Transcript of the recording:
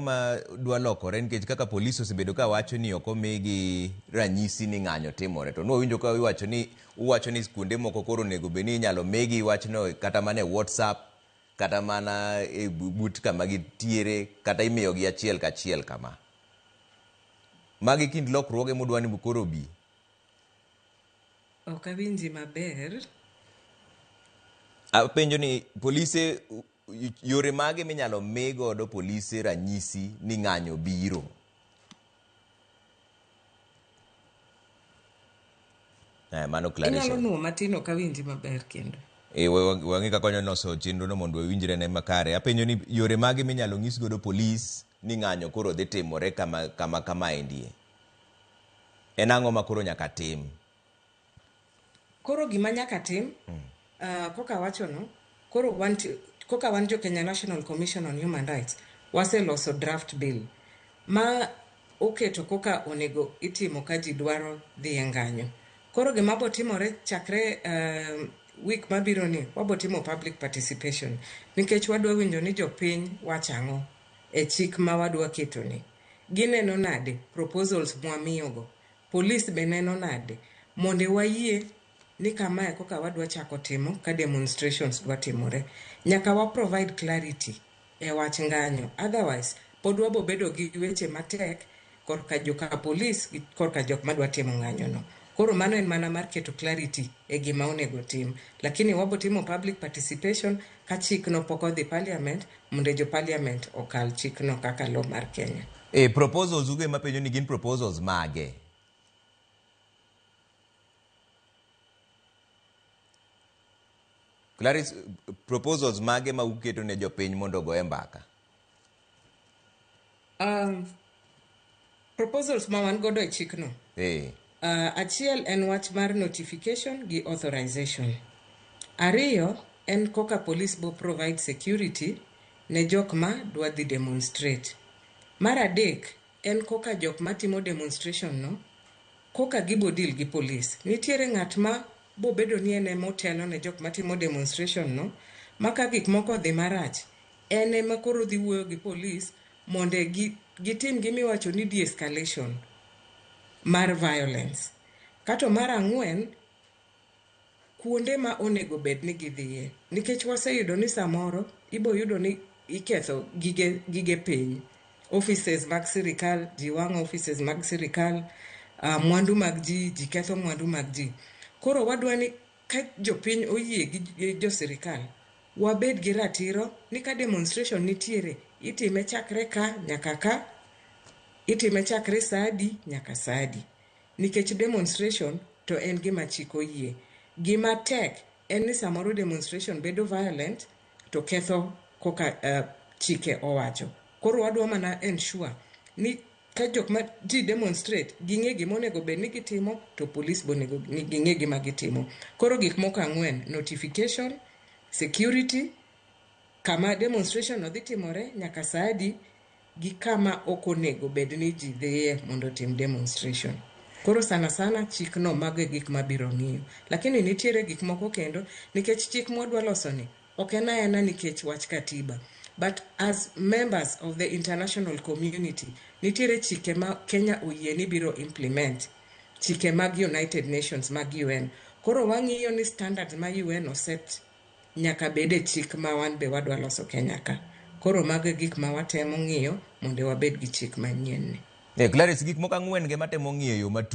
ma dwa lokore nikech kaka polis osebedo ka wacho ni ok omigi ranyisi ni ng'anyo timore to nwawinjo ka iwacho ni uwacho ni kuonde moko koro onego bed ni inyalo migi wachno kata mana e WhatsApp kata mana e but kama gitiere kata imiyogi achiel kachiel kama. Magi kind lokruoge mudwa ni koro obi. Ok awinji maber. Apenjo ni polise yore mage minyalo mi godo polise ranyisi ni ng'anyo biro? Mano Clarice. Inyalo nuo matin ok awinji maber kendo. E, wang'e kaka wanyalo loso chenro no mondo wawinjre ne makare. Apenjo ni yore mage minyalo nyis godo polis ni ng'anyo koro dhi timore kama kama kama endie. En ang'o ma koro nyaka tim? Koro gima nyaka tim, koka wachono, koro wan koka wan jo Kenya National Commission on Human Rights, waseloso draft bill ma oketo koka onego itimo ka ji dwaro dhi e ng'anyo. Koro gima bo timore chakre week mabiro ni, wabo timo public participation nikech wadwa winjo ni jopiny wacho ang'o e chik ma wadwa keto ni. Gineno nade proposals mwamiyogo? Police be neno nade? Mondo wayie ni kamae koka wadwa chako timo ka demonstrations dwa timore. Nyaka wa provide clarity e wach ng'anyo. Otherwise, pod wabo bedo gi weche matek korka joka police gi korka jok madwa timo ng'anyo no. Koro mano en mana mar keto clarity e gima onego tim. Lakini wabo timo public participation ka chikno pok odhi parliament mondo jo parliament okal chikno kaka law mar Kenya. E, proposals ugo ema penjo ni gin proposals mage? Clarice, proposals mage ma uketo ne jopiny mondo ogoye mbaka? Proposals ma wan godo e chikno. Achiel en wach mar notification gi authorization. Ariyo en koka police bo provide security ne jok ma dwa dhi demonstrate. Mar adek en koka jok matimo demonstration no koka gibo deal gi police. Nitiere ng'at ma bo bedo ni en ema otelo ne jok matimo demonstration no ma ka gik moko odhi marach en ema koro dhi wuoyo gi police mondo gitim gimiwacho ni de-escalation mar violence. Kato mar ang'wen, kuonde ma onego bed ni gidhiye. Nikech waseyudo ni samoro ibo yudo ni iketho gige piny. Offices mag sirikal, ji wang'o offices mag sirikal, mwandu mag ji, ji ketho mwandu mag ji. Koro wadwa ni ka jopiny oyie gi jo sirikal, wabed gi ratiro ni ka demonstration nitiere, itime chakre ka nyaka ka, itime chakre saa adi nyaka saa adi. Nikech demonstration to en gima chik oyie. Gima tek en ni samoro demonstration bedo violent to ketho koka chike owacho. Koro wadwa mana ensure ni ka jok ma ji demonstrate ging'e gima onego bed ni gitimo to police be onego ni ging'e gima gitimo. Koro gik moko ang'wen: notification, security, kama demonstration no dhi timore nyaka saa adi, gi kama ok onego bed ni ji dhiye mondo otim demonstration. Koro sana sana chikno mago e gik mabiro ng'iyo. Lakini nitiere gik moko kendo nikech chik mwadwa loso ni ok en aena nikech wach katiba. But as members of the international community, nitiere chike ma Kenya oyie ni biro implement. Chike mag United Nations mag UN. Koro wang'iyo ni standards ma UN oset nyaka bed e chik ma wan be wadwa loso Kenya ka. Koro mago e gik ma watemo ng'iyo mondo wabed gi chik manyien ni. Clarice, gik moko ang'wen ge matemo ng'iyo yo matut.